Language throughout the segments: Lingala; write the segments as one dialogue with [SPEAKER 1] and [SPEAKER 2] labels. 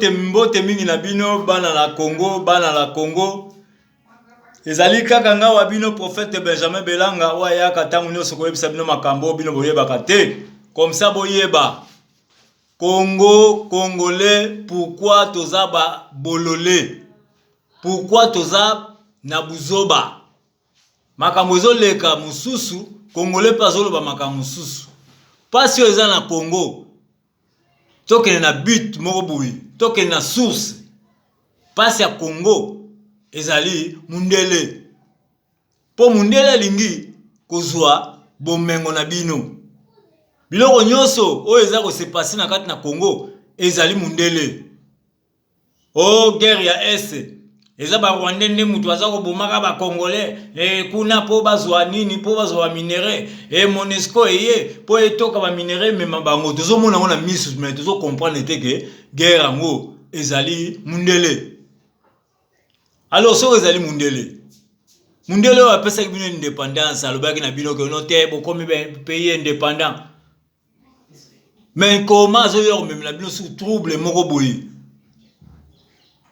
[SPEAKER 1] Mbote mingi na bino bana na Congo, bana na Congo. Ezali kaka nga wa bino prophète Benjamin Belanga oyo ayaka ntango nyonso koyebisa bino makambo oyo bino boyebaka te. Comme ça boyeba. Congo, Congolais, pourquoi toza ba bolole? Pourquoi toza na buzoba? Makambo ezoleka mosusu, Congolais mpe azoloba makambo mosusu. Pasi oyo eza na Congo, tokende na but moko boye, tokende na source. Pasi ya Congo ezali mundele, mpo mundele alingi kozwa bomengo na bino. Biloko nyonso oyo eza ko se passer na kati na Congo ezali mundele. Oh guerre ya est eza ba rwandais nde mutu aza kobomaka ba congolais e, kuna mpo bazwa nini mpo bazwa ba minerais e, monesco eye mpo etoka ba minerais emema bango. Tozomona yango na misu mais tozo comprendre te ke guerre yango ezali mundele. Alors soki ezali mundele, mundele oyo apesaki bino independance alobaki na bino ke no te bokomi pays independant. Mais comment azoya komemela bino su trouble moko boye?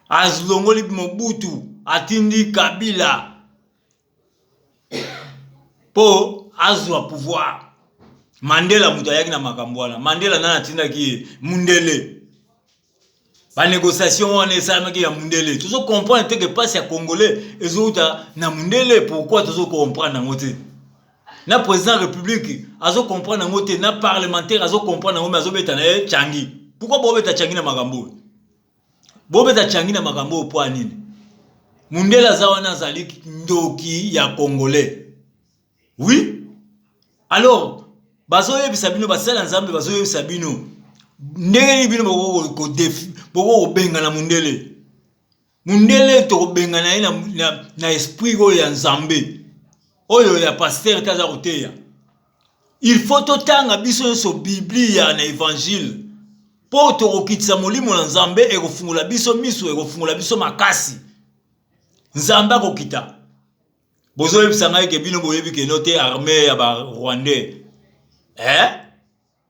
[SPEAKER 1] Azlongoli Mobutu, atindi Kabila po azwa pouvoir. Mandela moto ayaki na makambo wana. Mandela nani atindaki ye? Mundele. Ba négociation wana esalamaki ya mundele. Tozo comprendre te que pasi ya congolais ezowuta na mundele. Pourquoi tozo comprendre yango te? Na président république azo comprendre yango te, na parlementaire azo comprendre yango mais azobeta na ye changi. Pourquoi bobeta changi na makambo oyo? Bobeta changi na makambo oyo mpo nini? Mundele aza wana azali ndoki ya congolais. Oui? Alors, bazoyebisa bino basali ya Nzambe bazoyebisa bino ndenge nini bino boko kobengana mundele. Mundele tokobengana ye na, na, na esprit oyo ya Nzambe oyo ya pasteur te aza koteya. Il faut totanga biso nyonso Biblia na Evangile mpo tokokitisa molimo na Nzambe, ekofungola biso miso, ekofungola biso makasi. Nzambe akokita. Bozoyebisa ngai ke bino boyebi ke no te armée ya ba rwandais eh?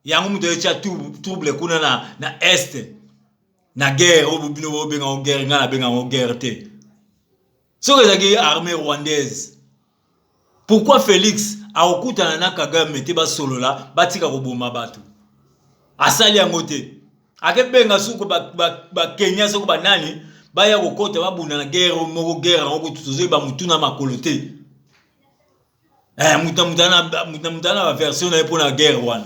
[SPEAKER 1] Yango moto etya trouble kuna na, na est na guerre oyo bino bobenga yango guerre, ngai nabenga yango guerre te. Soki ezalaki armée rwandaise, pourquoi Félix akokutana na Kagame te basolola batika koboma bato? Asali yango te. Akebenga soko ba, ba, ba Kenya soko banani baya kokota babunda na guerre moko, guerre yango kutu tozoyeba mutu na makolo te. Eh, mutu na mutu na ba version na ye mpo na guerre wana.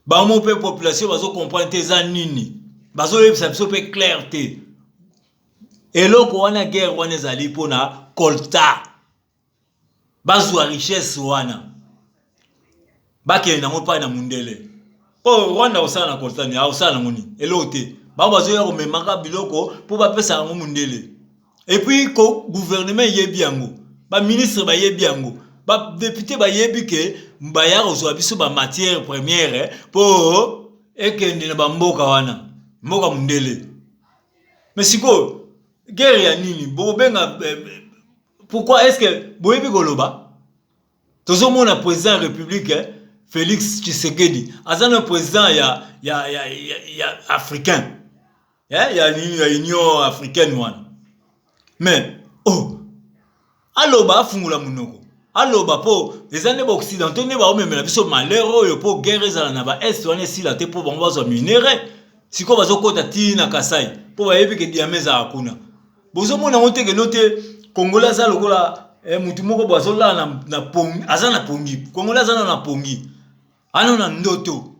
[SPEAKER 1] Bango mpe population bazo comprendre te eza nini, bazoyebisa biso mpe clair te. Eloko wana guerre wana ezali mpo na colta, bazwa richesse wana bakende nango mpai na mundele. Mpo Rwanda akosala na colta nini? Akosala nango nini? Eloko te. Bango bazoya komemaka biloko mpo bapesa yango mundele. Et puis ko gouvernement eyebi yango, ba ministre bayebi yango, ba député bayebi ke baya kozwa biso ba matière première mpo ekende na bamboka wana, mboka mundele. Mais sikoyo guerre ya nini bokobenga? Pourquoi est-ce que boyebi koloba? Tozomona président ya république Félix Tshisekedi aza na président ya, ya, ya, ya, ya africain eh, ya, ya Union africaine wana, mais oh, aloba afungola monoko aloba mpo eza nde baoccidentaux nde baomemela biso malheur oyo mpo guerre ezala na ba est wana esila te mpo bango bazwa minerai. Sikoyo bazokota ti na Kasai mpo bayebi ke diama ezalaka kuna. Bozomona yango te keno te Congolais aza lokola eh, mutu moko bo azolala na, na pongi, aza na pongi. Congolais aza na pongi, ana na ndoto,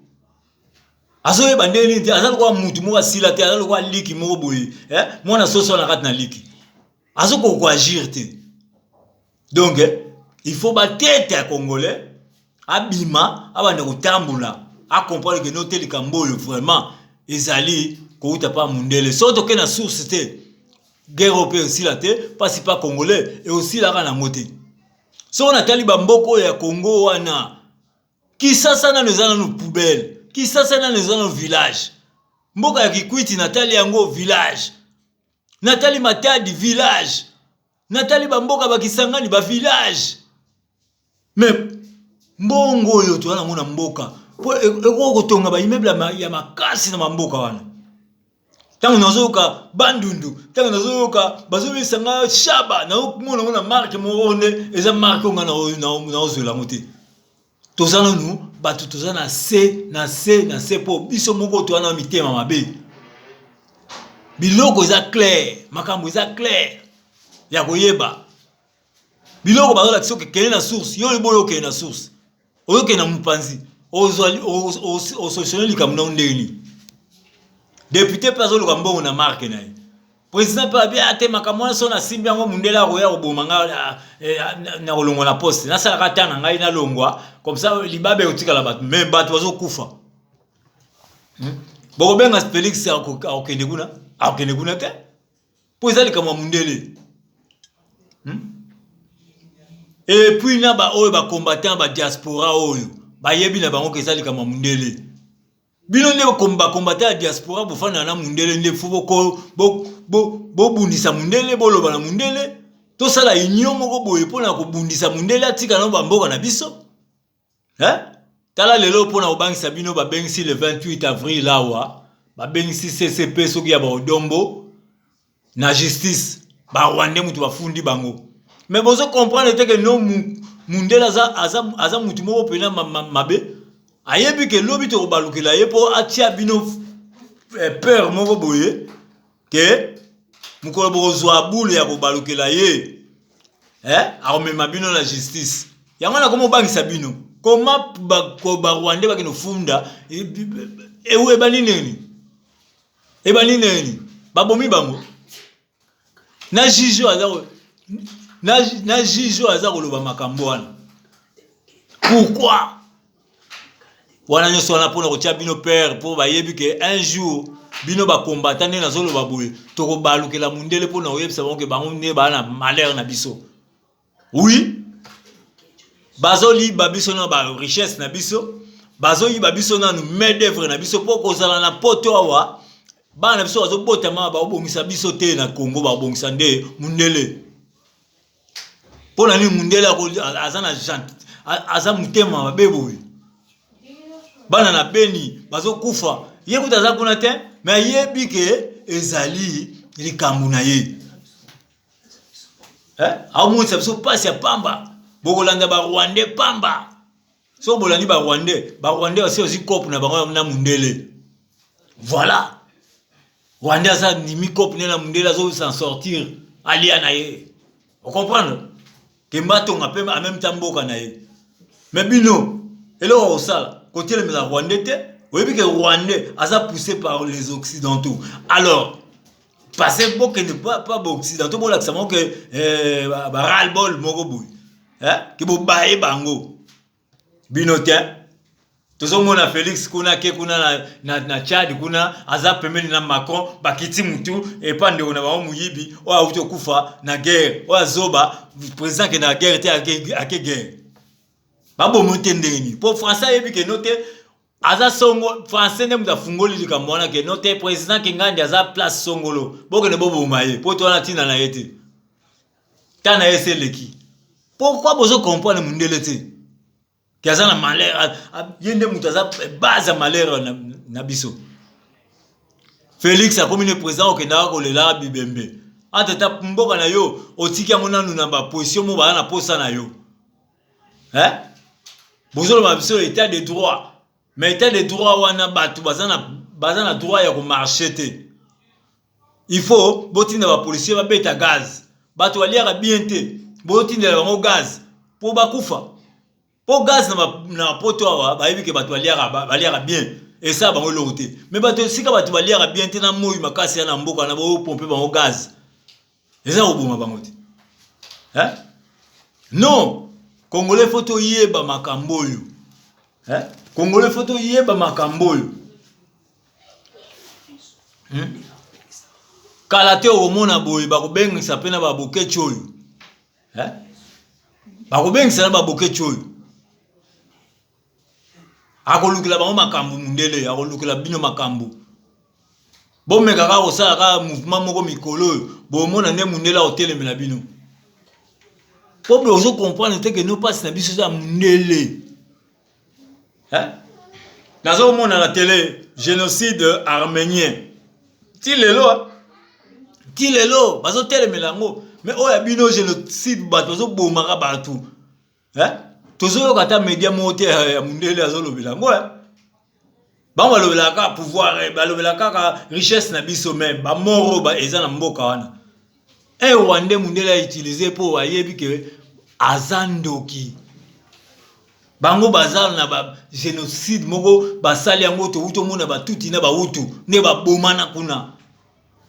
[SPEAKER 1] azoyeba ndenge nini te, aza lokola mutu moko asila te, aza lokola liki moko boye eh, mwana soso na kati na liki, azokoka koagir te. Donc il faut batete ya Congolais abima abanda kotambola, acomprendre ke no te likambo oyo vraiment ezali kouta pa mundele. Soki toke na source te, guerre oyo mpe esila te, mpasi pa Congolais eosilaka nango te. Soki natali bamboka oyo ya Congo wana, Kisasa nano eza nano poubelle, Kisasa nano eza nano village, mboka ya Kikwiti natali yango village, natali Matadi village, natali bamboka bakisangani ba village. Mais mbongo oyo toza nango na mboka po ekoki kotonga ba immeuble ya makasi na bamboka wana. Ntango nazoyoka Bandundu, ntango nazoyoka bazoyebisa nga Shaba, naomona yango na marke moko nde eza marke oyo nga naozwela yango te. Toza nanu bato, toza na se na se na se, mpo biso moko toza na mitema mabe. Biloko eza clair, makambo eza clair ya koyeba. Biloko bazolakisa okende na source, yo oyebi oyo okende na source, oyokende na mopanzi, osolutionne likambo na yo ndenge nini? Depute mpe azoluka mbongo na marke na ye. President mpe abi ate makambo wana so nasimbi yango mundele akoya koboma nga ah, eh, ah, na kolongwa na poste, nasalaka ata na ngai nalongwa comme ça libabe ekotikala bato, mais bato bazokufa. Bokobenga Felix akokende kuna, akokende kuna te mpo eza likambo ya mundele. Et puis na ba oyo ba combattant ba diaspora oyo bayebi na bango ke eza likambo ya mundele. Bino nde ba combattant ya diaspora bofandaka na mundele nde fo bobundisa mundele, boloba na mundele, tosala union moko boye mpo na kobundisa mundele atika na bamboka na biso. Hein? Tala lelo mpo na kobangisa bino babengisi le 28 avril awa babengisi CCP soki ya baodombo na justice, ba rwandais mutu bafundi bango. Mais bozo comprendre te que no mundele aza, aza, aza mutu moko pena mabe, ayebi ke lobi tokobalukela ye mpo atia bino eh, peur moko boye ke mokolo bokozwa bule ya kobalukela ye eh, akomema bino na justice. Yango nakomi obangisa bino koma barwandais bakende kofunda ebandi nini, ebandi nini, babomi bango na juge oyo aza na juge oyo aza koloba makambo wana. Pourquoi wana nyonso wana? Mpona kotia bino peur, mpo bayebi ke un jour bino bakombata nde nazoloba boye, tokobalukela mundele mpona koyebisa bango ke bango nde baa na malheur na biso. Oui, bazoliba biso na ba richesse na biso, bazoyiba biso nanu main d'œuvre na biso, mpo kozala na poto awa bana na biso bazobotama bakobongisa biso te na Congo, bakobongisa nde mundele. Mpo na nini mundele aza na aza motema mabe boye? Bana na Beni bazokufa, ye kuta aza kuna te, me ayebi ke ezali likambo na ye. Eh? Aomonisa biso mpasi ya pamba, bokolanda ba rwandais pamba. Soki bolandi ba rwandais, ba rwandais basi bazwi cope na bango na mundele. Voilà, rwandais aza ndimi cope ne na mundele, azo s'en sortir, alia na ye. Ocomprendre ke mbatonga mpe en même temps mboka na ye. Mais bino eloko kosala kotelemela rwandais te, oyebi ke rwandais aza poussé par les occidentaux. Alors parce bokende pa pa baoccidentaux, bolakisa bango ke eh, baralbol moko boye eh, ke bobaye bango bino te. Tozomona Félix kuna ke kuna na Tchad kuna aza pembeni na Macron, bakiti mutu epa ndeko na bango moyibi oyo awuti kokufa na guerre, oyo azoba président akende na guerre te, ake guerre babomi te ndenge nini? Mpo français ayebi ke no te aza songo français nde moto afungoli likambo wana ke no te président Kingandi aza place songolo, bokende boboma ye mpo to wana ntina na ye te, ta na ye se eleki. Pourquoi bozo comprendre mundele te ke aza na malheur? Ye nde moto aza base ya malheur na biso. Félix akomi ne président, okendaka kolela bibembe entre ta mboka na yo, otiki yango nanu na baposition mo baza na posa na yo. Eh? Bozoloba biso état de droit, mais état de droit wana bato baza na droit ya komarche te. Il faut botinda bapolisier babeta gaz, bato baliaka bien te, botindela bango gaz mpo bakufa, mpo gaz na poto awa bayebi ke bato baliaka bien, esala bango eloko te. Mais bato esika bato baliaka bien te na moi makasi ya na mboka na bopompe bango gaz, eza koboma bango te. Eh? Non, congolais faut toyeba makambo oyo. Eh? Congolais faut toyeba makambo oyo. Kala te okomona boye bakobengisa mpe na babokeci oyo. Eh? Bakobengisa na babokeci oyo, akolukela bango makambo mundele, akolukela bino makambo. Bomeka kaka kosala kaka mouvement moko mikolo oyo, bomona nde mundele akotelemela bino, po bozo comprendre te ke no mpasi na biso eza mundele. Eh? Nazomona na tele génocide arménien. Ti lelo ti lelo bazotelemela yango mais oyo ya bino génocide bato bazobomaka bato eh? Tozoyoka ata media moko te ya mundele azolobela yango eh? Bango balobelaka kaka pouvoir, eh, balobelaka kaka richesse na biso, mais bamoro ba eza na mboka wana. Un rwandais mundele a utilise mpo ayebi ke aza ndoki. Bango baza na ba génocide moko basali yango, towuti omona batuti na bahutu nde babomana kuna.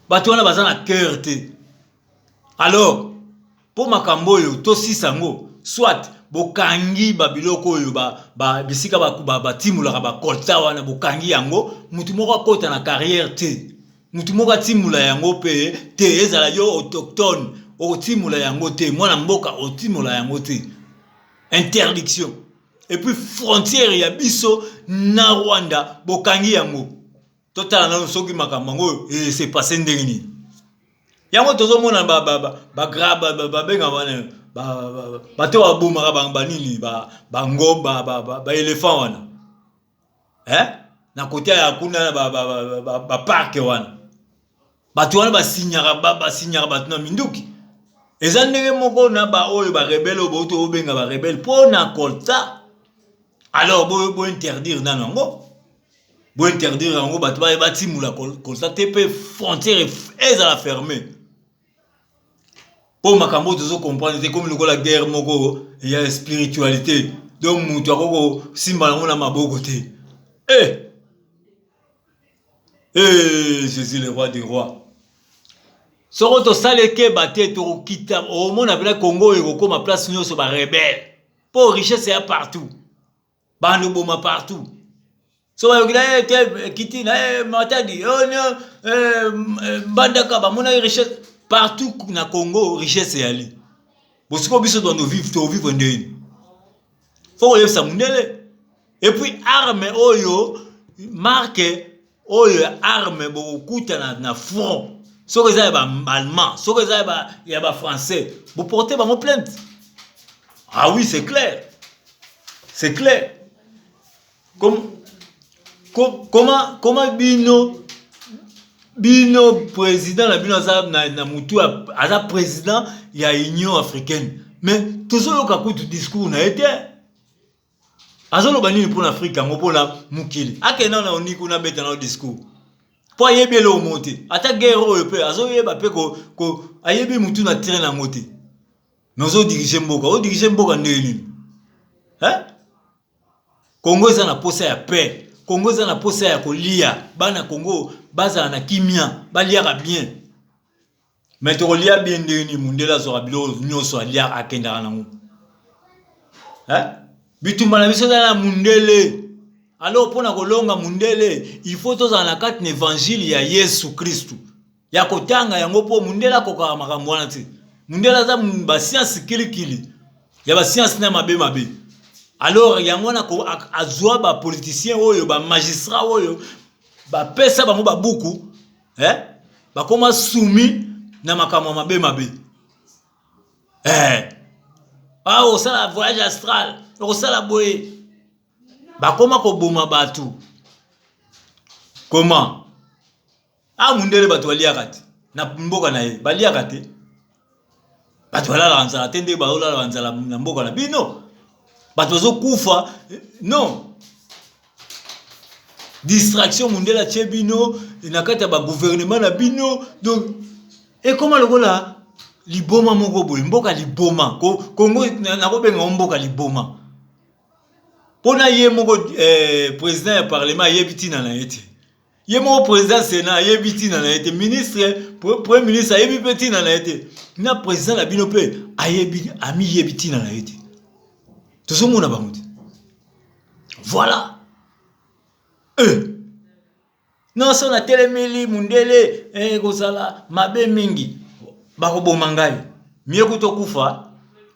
[SPEAKER 1] Bato wana baza na cœur te. Alors mpo makambo oyo tosisa yango, soit bokangi babiloko oyo bisika batimolaka bacolta wana, bokangi yango, motu moko akota na carrière te, motu moko atimola yango mpe te, ezala yo autochtone okotimola yango te, mwana mboka otimola yango te, interdiction. Et puis frontière ya biso na Rwanda bokangi yango. Totala nano soki makambo yango ese passe ndenge nini. Yango tozomona babenga wana bato babomaka banini, bangomba, baéléphant wana, eh? Na kote ya kuna baparke wana, bato wana basinyaka bato na minduki. Eza ndenge moko na baoyo barebele oyo bauti obenga barebele mpo na colta. Alors bointerdire nano yango, bointerdire yango, bato batimula colta te, mpe frontière ezala ferme. Mpo makambo oyo tozocomprendre te, komi lokola guerre moko ya spiritualité, donc moto akoki kosimba yango na maboko te. Eh! Eh, Jésus le roi des rois, soko tosala ekeba te, tokokita omona mpena Congo oyo ekokóma place nyonso barebele, mpo richesse ya partout, bando boma partout. So bayoki na ye te kiti na ye Matadi, Mbandaka, bamonaki richesse partout na Congo, richesse eyali. Bosiko biso tondo vivre, tovivre ndeni? Fo koyebisa mondele. Et puis arme oyo, marque oyo ya arme bokokutana na front, soki eza ya baallemand, soki eza ya bafrançais, boporte bango plainte. Ah oui, c'est clair, c'est clair. Comment bino président na bino aza na mutu, aza président ya Union africaine, mais tozoyoka kutu discours na ye te. Azoloba nini mpona Afrika yango, mpona mokili? Akenda na oni kuna, abeta na discours mpo ayebi eloko moko te. Ata guerre oyo mpe azoyeba mpe ayebi mutu na train yango te. Mais ozodirige mboka, odirige mboka ndenge nini, eh? Kongo eza na posa ya paix, Kongo eza na posa ya kolia. Bana Kongo bazala na kimia, baliaka bien. Mais tokolia bien ndenge nini? Mundele azwaka biloko nyonso, aliaka, akendaka nango, eh? Bitumba na biso eza na mundele. Alors mpona kolonga mundele, il faut tozala na kati na évangile ya Yesu Kristu ya kotanga yango, mpo mundele akokaka makambo wana te. Mundele aza bascience kilikili ya bascience na mabe mabe. Alors yango wana azwa bapoliticien oyo, bamagistrat oyo, bapesa bango babuku, eh? Bakoma soumis na makambo ya mabe mabe, eh. Ah, osala voyage astral, okosala boye, bakoma koboma bato. Comment? Ah, mundele bato baliaka te na mboka na ye, baliaka te, bato balalaka nzala te nde baolalaka nzala na mboka na bino, bato bazokufa. Non, distraction. Mundele atie bino na kati ya bagouvernement na bino, donc ekóma lokola liboma moko boye, mboka liboma. Kongo nakobenga mboka liboma mpona ye moko président ya parlement ayebi ntina na ye te, ye moko président sénat ayebi ntina na ye te, ministre, premier ministre ayebi mpe ntina na ye te, na président na bino mpe ayebi, amiyebi ntina na ye te. Tozomona bango te. Voilà. Nyonso natelemeli mundele, ekozala mabe mingi, bakoboma ngai. Mie kuta okufa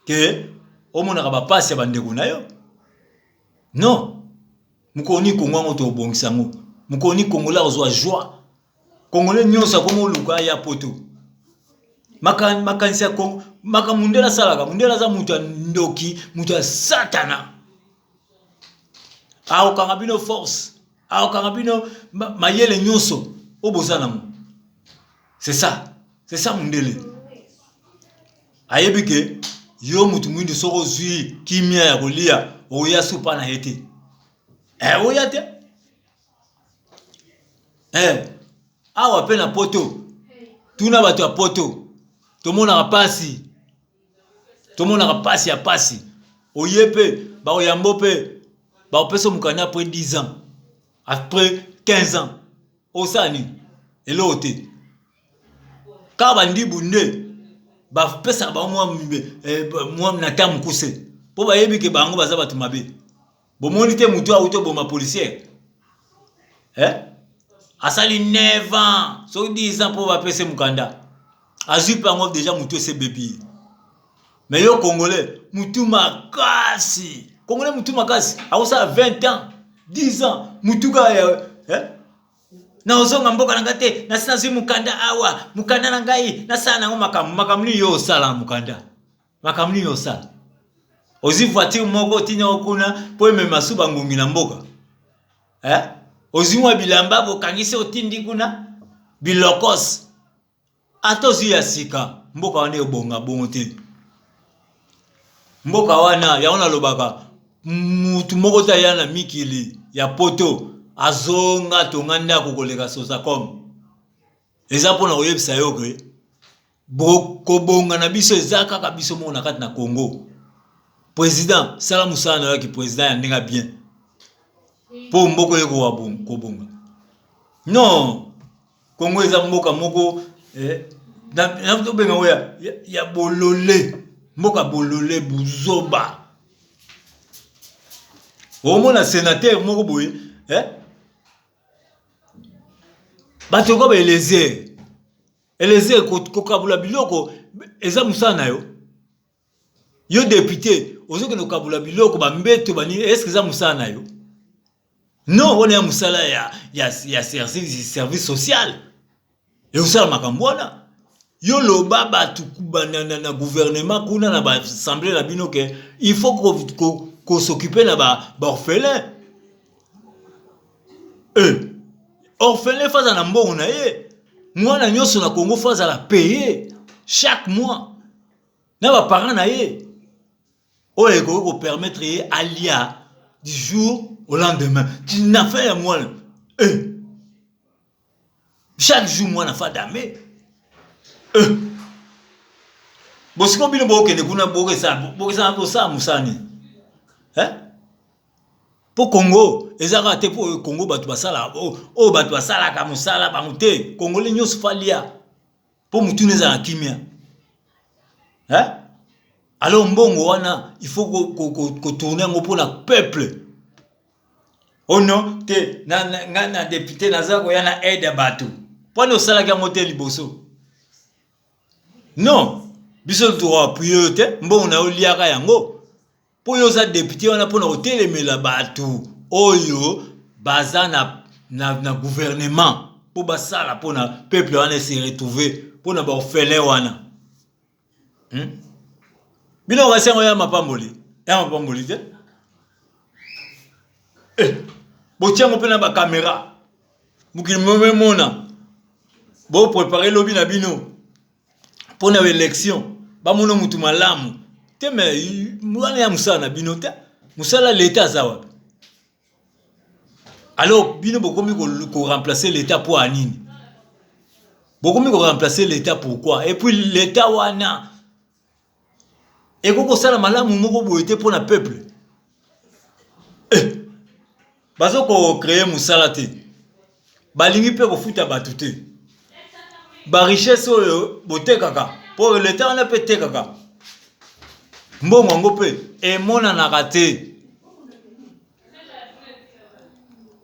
[SPEAKER 1] ke omonaka bapasi ya bandeko na yo. Non, mokolo nini Kongo yango tobongisa yango? Mokolo nini Congolais akozwa joie? Congolais nyonso akoma oluka ya poto. Makanisi ya Kongo, makambo mundele asalaka, mundele aza moto ya ndoki, moto ya satana. Akokanga bino force, akokanga bino mayele nyonso oyo boza nango. C'est ça. C'est ça mundele. Ayebi ke yo mutu mwindu soki ozwi kimia ya kolia oya supa na ye te. Eh, oya te. Eh, awa pe na poto tuna bato ya poto tomonaka pasi tomonaka pasi ya pasi oye pe bakoyambo pe bakopesa mokanda après 10 ans après 15 ans osala nini eloko te kaka bandibu nde bapesaka bango mwa eh, mwa na ntango mokuse mpo bayebi ke bango baza bato mabe bomoni te motu awuti oboma policiere eh? asali 9 ans soki 10 ans mpo bapese mokanda azwi mpe yango deja motu esi ebebi ye me yo congolais mutu makasi congolais mutu makasi akosala 20 ans 10 ans mutu kaka ya eh? naozonga mboka na ngai te nasi nazwi mokanda awa mokanda na ngai nasala nango makambo makambo nini yo osala na mokanda makambo nini osala ozwi voiture moko otindi yango kuna mpo emema su bangungi na mboka eh? ozwi mwa bilamba bokangisi otindi kuna bilokos Ata ozwi ya sika, mboka wana ebonga bongo te. Mboka wana, yango nalobaka, mutu moko te aya na mikili ya poto azonga atonga ndako koleka Sozacom. Eza pona koyebisa yo ke kobonga na biso eza kaka biso moko na kati na Congo. President, sala mosala na yo ya ki president ya ndenge ya bien. Po mboka ekoka kobonga. Non! Congo eza mboka moko eh, tobenga yango ya, ya, ya bolole, mboka bolole buzoba. Omona senateur moko boye eh? bato lokola ba Eliezer, Eliezer kokabola biloko eza mosala na yo? Yo depute ozokende kokabola biloko ba mbeto ba nini est-ce que eza mosala na yo? Non, wana ya mosala ya, ya, ya service, service social ekosala makambo wana. Yo loba bato na, na, na gouvernement kuna na baassemblée na bino ke il faut kosoccupe ko, ko na baorphelin ba eh, orphelin faut azala na mbongo na ye mwana nyonso na Congo faut azala paye chaque mois na ba parents na ye oyo ekoki ko permettre ye alia du jour au lendemain ti na fin ya mwana eh. chaque jour mwana fa dame eh. bosiko bino bokende kuna bokesala bosala mosala nini eh? mpo congo eza kaka te mpo congo bato basala oyo bato basalaka mosala bango te congolais nyonso falia po mutu ezala na kimia hein? Alors mbongo wana il faut ko, ko, ko, ko tourner yango pona peuple. Oh non te na, na, nga na député naza koya na aide ya bato mpona osalaki yango te liboso non biso tokoapuye yo te mbongo na yo liaka yango Mpo yo oza depute wana mpo na kotelemela bato oyo baza na, na, na gouvernement mpo basala mpo na peuple wana se retrouver mpo na baorphelin wana hmm? Bino kasi yango ya mapamboli ya mapamboli te eh, botia yango mpe na bakamera mokili momemona boprepare lobi na bino mpo na election bamona mutu malamu te me wana ya mosala na bino te mosala leta aza wapi alors bino bokomi koremplace leta mpo ya nini bokomi koremplace leta pourquoi et puis leta wana ekoki kosala malamu moko boye te mpo na peuple eh, bazo ko créer mosala te balingi mpe kofuta bato te ba richesse oyo botekaka mpo leta wana mpe etekaka mbongo yango mpe emonanaka te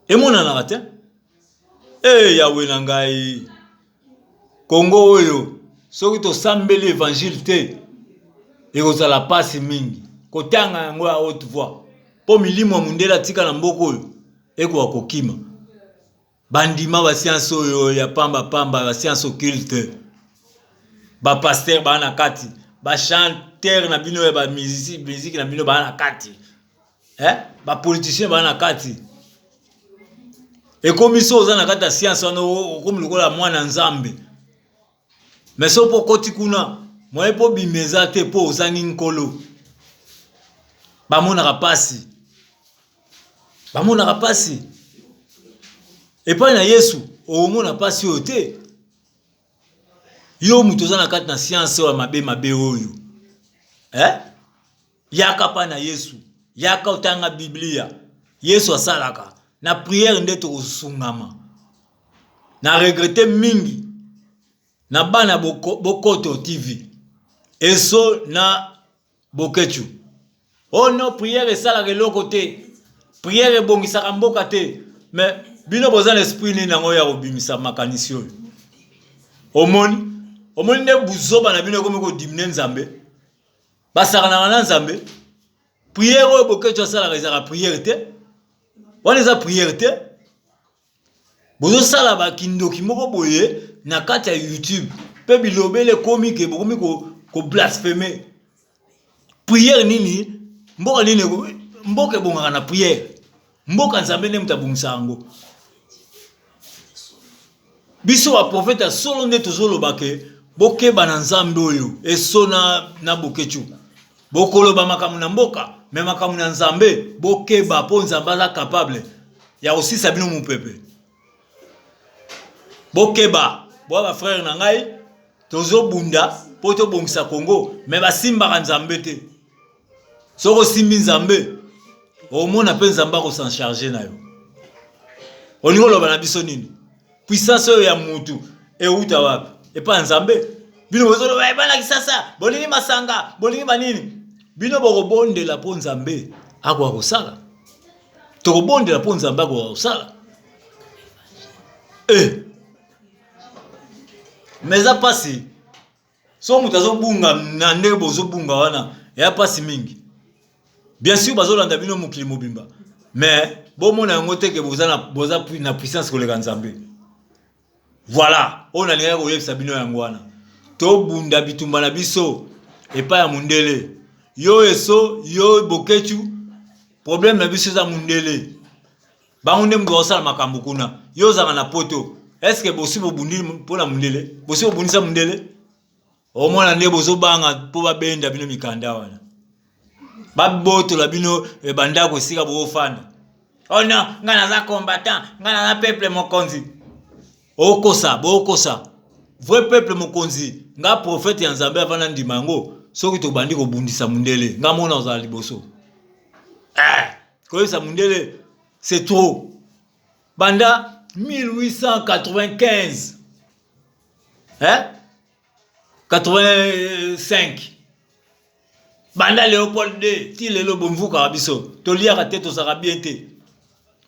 [SPEAKER 1] emonanaka te e eh, yawe na ngai Congo oyo soki tosambeli evangile te ekozala pasi mingi kotanga yango ya haute voix mpo milimo ya mundele atika na mboka oyo ekoka kokima bandima ba science oyo ya pamba pamba ba science occulte ba pasteur baa na kati ba chanteur na bino ya ba musique na bino baa na kati eh? ba politicien baa na kati ekomi so oza na kati ya science wana okomi lokola mwana nzambe. Mais soki mpo okoti kuna, moyen mpo obima eza te mpo ozangi Nkolo. Bamonaka pasi. Bamonaka pasi. Epai na Yesu, okomona pasi oyo te. Yo moto oza na kati na science oyo ya mabe mabe oyo. Eh? Yaka pa na Yesu. Yaka otanga Biblia. Yesu asalaka. Na prière nde tokosungama. Na regrette mingi na bana Bokoto TV. Eso na Boketshu. Oh non, prière esalaka eloko te. Prière ebongisaka mboka te. Mais bino boza na esprit nini yango ya kobimisa makanisi oyo? Omoni? Omoni nde buzoba na bino ekomi kodimine Nzambe? Basakanaka na Nzambe? Prière oyo Boketshu asalaka ezalaka prière te. Wana eza prière te. Bozosala ba kindoki moko boye na kati ya YouTube pe bilobela ekomi ke bokomi ko, ko blasphemer. Prière nini? Mboka nini? Mboka ebongaka na prière. Mboka Nzambe nde moto abongisa yango. Biso ba prophète ya solo nde tozoloba ke bokeba na Nzambe oyo eso na, na Boketshu. Bokoloba makambo na mboka me makambo na Nzambe bokeba mpo Nzambe aza capable ya kosisa bino mopepe. Bokeba boa ba frère na ngai, tozobunda mpo tobongisa Congo me basimbaka Nzambe te. Soki osimbi Nzambe omona mpe Nzambe ako s'en charger na yo. Olingi oloba na biso nini? Puissance oyo ya mutu euta wapi? Epai ya Nzambe. Bino bozoloba eh, bana Kisasa bolingi masanga, bolingi banini? Bino bokobondela mpo Nzambe akoka kosala. Tokobondela mpo Nzambe akoka kosala. Eh. Mais eza pasi. So moto azobunga na ndenge bozobunga wana eya pasi mingi. Bien sûr bazolanda bino mokili mobimba. Mais bomona yango te ke boza na, boza na puissance koleka Nzambe. Voilà, oyo nalingaki koyebisa bino yango wana. Tobunda bitumba na biso epai ya mundele. Yo Eso, yo Boketshu, problème na biso eza mundele. Bango nde moto bakosala makambo kuna. Yo ozalaka na poto. Est-ce que bosi bobundi mpo na mundele? Bosi bobundisa mundele? Omona nde bozobanga mpo babenda bino mikanda wana. Babotola bino eh, bandako esika bofanda. Oh non, nga naza combattant, nga naza peuple mokonzi. Okosa, bokosa. Vrai peuple mokonzi, nga prophète ya Nzambe avant nandima yango, soki tobandi kobundisa mundele, nga mona ozala liboso. Eh, koyebisa mundele c'est trop. Banda 1895 hein? 85 banda Leopold II ti lelo bomvukaka biso toliaka te tozalaka bien te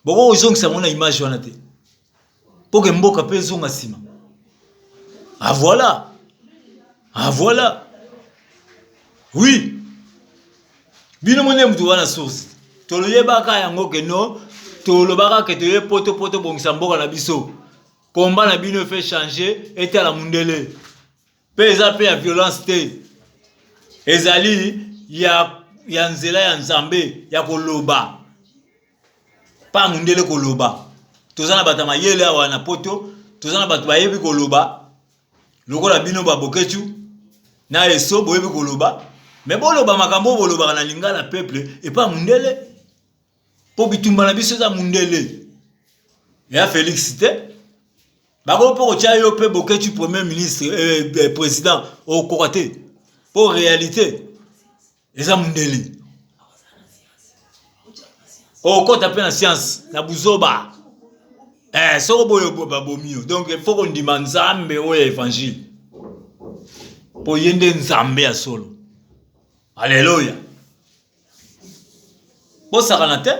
[SPEAKER 1] bokoki kozongisa yango na image wana te mpo ke mboka mpe ezonga nsima ah voilà ah voilà oui bino mone moto wana source toloyebaka yango ke no tolobaka ke toye poto poto bongisa mboka na biso Combat na bino fait changer etala mundele pe eza pe ya violence te ezali ya ya nzela ya Nzambe ya koloba pa mundele koloba toza na bato ya mayele awa na poto toza na bato bayebi koloba lokola bino ba Boketshu na Esso boyebi koloba me boloba makambo oyo bolobaka na lingala peuple epa mundele Po bitumba na biso eza mundele. Ya Felix te. Bako po kotia yo pe Boketshu premier ministre eh, eh, président okoka te. Po réalité eza mundele. Okota pe na science na buzoba. Eh, soko boyo babomi yo. Donc il faut kondima Nzambe oyo ya évangile. Po ye nde Nzambe ya solo. Alléluia. Bosakana te,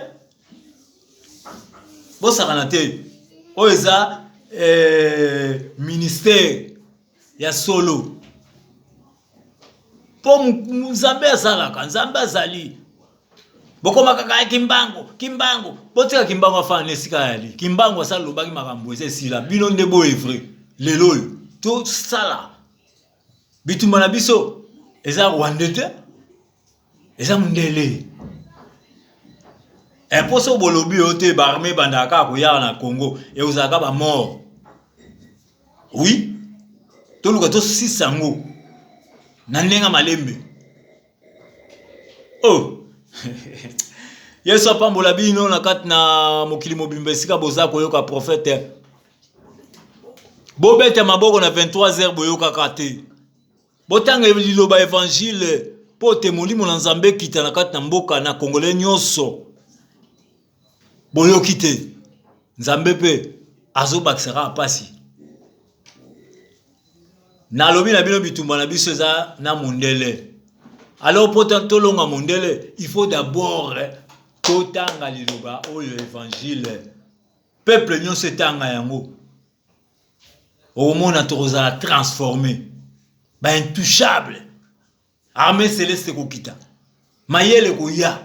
[SPEAKER 1] bosakana te. Oyo eza eh, ministère ya solo mpo Nzambe asalaka, Nzambe azali. Bokoma kaka ya Kimbangu, Kimbangu. Botika Kimbangu afanda na esika yali. Kimbangu asala lobaki makambo eza esila. Bino nde bo evre lelo oyo tosala bitumba na biso eza Rwandais te. Eza mundele. Eh, mpo soki bolobi yo te ba armée ebandaka kaka koyaka na Congo ekozalaka ba mort. Oui. Toluka tosisa yango na ndenge malembe. Oh! Yesu apambola bino na kati na mokili mobimba esika boza koyoka prophète. Bobeta maboko na 23h boyokaka te. Botanga liloba evangile mpo te molimo na Nzambe ekita na kati na mboka na Congolais nyonso. Boyoki te. Nzambe mpe azobakisa kaka mpasi. Nalobi na bino bitumba na biso eza na mondele. Alors mpo tolonga mondele, il faut d'abord totanga liloba oyo evangile. Peuple nyonso etanga yango. Okomona tokozala transforme ba intouchable. Armée celeste ekokita, mayele ekoya,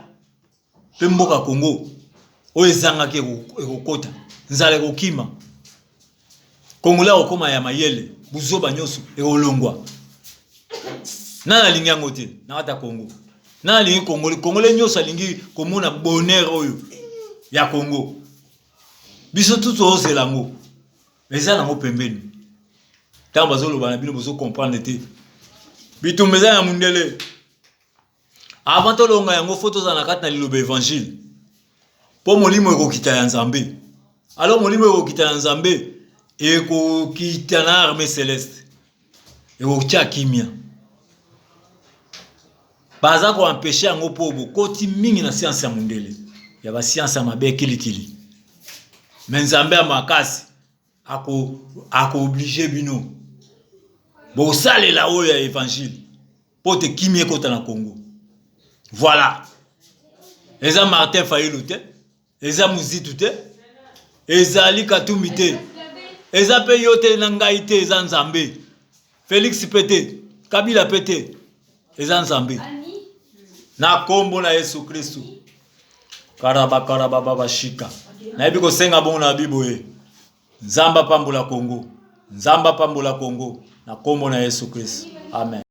[SPEAKER 1] mpe mboka Congo oyo ezangaki ekokota, nzala ekokima, Congolais akokoma ya mayele, buzoba nyonso ekolongwa. Nani alingi yango te na kati ya Congo? Nani alingi Congolais? Congolais nyonso alingi komona bonheur oyo ya Congo. Biso tu tozela yango, eza nango pembeni. Ntango bazoloba na bino bozo comprendre te. Bitumba eza ya mundele. Avant tolonga yango fo tozala na kati na liloba evangile, mpo molimo ekokita ya Nzambe. Alors molimo ekokita ya Nzambe ekokita na armée celeste, ekotia kimia. Baza ko empêcher yango mpo bokoti mingi na science ya mundele, ya ba science ya mabe kilikili. Mais Nzambe ya makasi ako ako oblige bino bosalela oyo ya evangile mpo te kimia ekota na Congo. Voilà, eza Martin Fayulu te, eza Muzitu te, ezali Katumbi te, eza mpe yo te na ngai te, eza Nzambe. Felix mpe te, Kabila mpe te, eza Nzambe. Na kombo na Yesu Kristu. Karaba karaba baba shika. Nayebi kosenga bongo na biboye. Nzambe apambola Congo. Nzambe apambola Congo na kombo na Yesu Kristu. Amen.